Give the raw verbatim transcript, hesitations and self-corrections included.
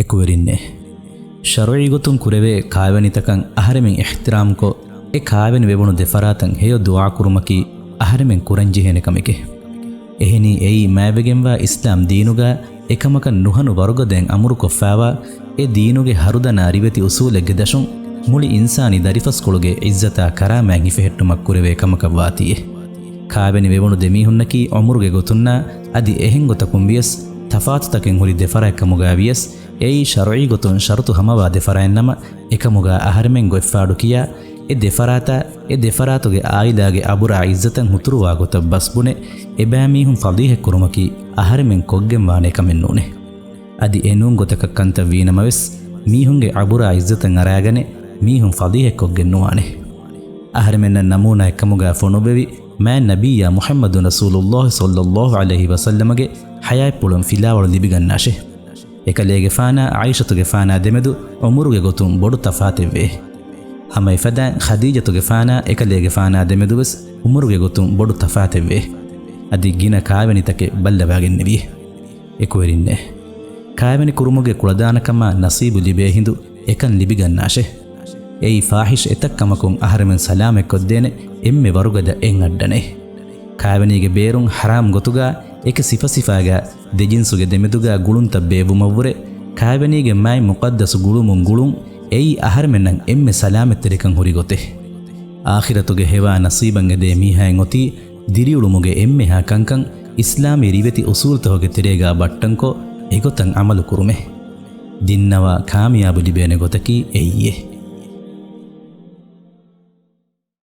އެކުވެރިންނޭ! ޝަރުޢީ ގޮތުން ކުރެވޭ ކާވެނިތަކަށް އަހަރެމެން އިޙްތިރާމްކޮށް، އެ ކާވެނި ވެވުނު ދެފަރާތަށް ހެޔޮ ދުޢާ ކުރުމަކީ އަހަރެމެން ކުރަންޖެހޭނެ ކަމެކޭ. އެހެނީ އެއީ މާތްވެގެންވާ އިސްލާމް ދީނުގަ އެކަމަކަށް ނުހަނު ވަރުގަދައިން އަމުރުކޮށްފާވާ، އެ ދީނުގެ ހަރުދަނާ ރިވެތި އުސޫލެއްގެ ދަށުން މުޅި އިންސާނީ ދަރިފަސްކޮޅުގެ ޢިއްޒަތާ ކަރާމާތް ހިފެހެއްޓުމަށް ކުރެވޭ ކަމަކަށް ވާތީއޭ. ކާވެނި ވެވުނު ދެމީހުންނަކީ ޢުމުރުގެ ގޮތުންނާ އަދި އެހެން ގޮތަކުން ވިޔަސް ތަފާތުތަކެއް ހުރި ދެފަރާތް ކަމުގަ ވިޔަސް، އެއީ ޝަރުޢީ ގޮތުން ޝަރުތު ހަމަވާ ދެފަރާތް ނަމަ، އެކަމުގަ އަހަރެމެން ގޮތްފާޑު ކިޔާ، އެ ދެފަރާތަށް އެ ދެފަރާތުގެ ޢާއިލާގެ އަބުރާ ޢިއްޒަތަށް ހުތުރުވާ ގޮތަށް ބަސްބުނެ، އެބައިމީހުން ފަޟީޙަތްކުރުމަކީ އަހަރެމެން ކޮށްގެންވާނޭ ކަމެއް ނޫނޭ. އަދި އެނޫން ގޮތަކަށް ކަންތައް ވީނަމަވެސް، މީހުންގެ އަބުރާ ޢިއްޒަތަށް އަރާގަނެ، މީހުން ފަޟީޙަތްކޮށްގެން ނުވާނެ. އަހަރެމެންނަށް ނަމޫނާއެއްކަމުގަ ފޮނުއްވެވި މާތް ނަބިއްޔާ މުޙައްމަދު ރަސޫލުﷲ ޞައްލަﷲ ޢަލައިހި ވަސައްލަމަގެ ޙަޔާތްޕުޅުން ފިލާވަޅު ލިބިގަންނާށޭ. އެކަލޭގެފާނާ ޢާއިޝަތުގެފާނާ ދެމެދު ޢުމުރުގެ ގޮތުން ބޮޑު ތަފާތެއްވޭ. ހަމައެފަދައިން ޚަދީޖަތުގެފާނާ އެކަލޭގެފާނާ ދެމެދުވެސް ޢުމުރުގެ ގޮތުން ބޮޑު ތަފާތެއްވޭ. އަދި ގިނަ ކާވެނިތަކެއް ބައްލަވާގެންނެވި. އެކުވެރިންނޭ! ކާވެނި ކުރުމުގެ ކުޅަދާނަކަމާ ނަސީބު ލިބޭ ހިނދު އެކަން ލިބިގަންނާށޭ. އެއީ ފާޙިޝް އެތައް ކަމަކުން އަހަރެމެން ސަލާމަތްކޮށްދޭނެ އެންމެ ވަރުގަދަ އެއް އައްޑަނޭ. ކާވެނީގެ ބޭރުން ޙަރާމް ގޮތުގަ އެކި ސިފަސިފައިގަ ދެޖިންސުގެ ދެމެދުގަ ގުޅުންތައް ބޭއްވުމަށްވުރެ، ކާވެނީގެ މާތް މުޤައްދަސު ގުޅުމުން ގުޅުން އެއީ އަހަރެމެންނަށް އެންމެ ސަލާމަތްތެރިކަން ހުރި ގޮތެއް. އާޚިރަތުގެ ހެވާ ނަސީބަށް އެދޭ މީހާއެއް އޮތީ ދިރިއުޅުމުގެ އެންމެހާ ކަންކަން އިސްލާމީ ރިވެތި އުސޫލުތަކުގެ ތެރޭގަ ބައްޓަންކޮށް އެގޮތަށް ޢަމަލު ކުރުމޭ. ދިންނަވާ ކާމިޔާބު ލިބޭނެ ގޮތަކީ އެއީއޭ.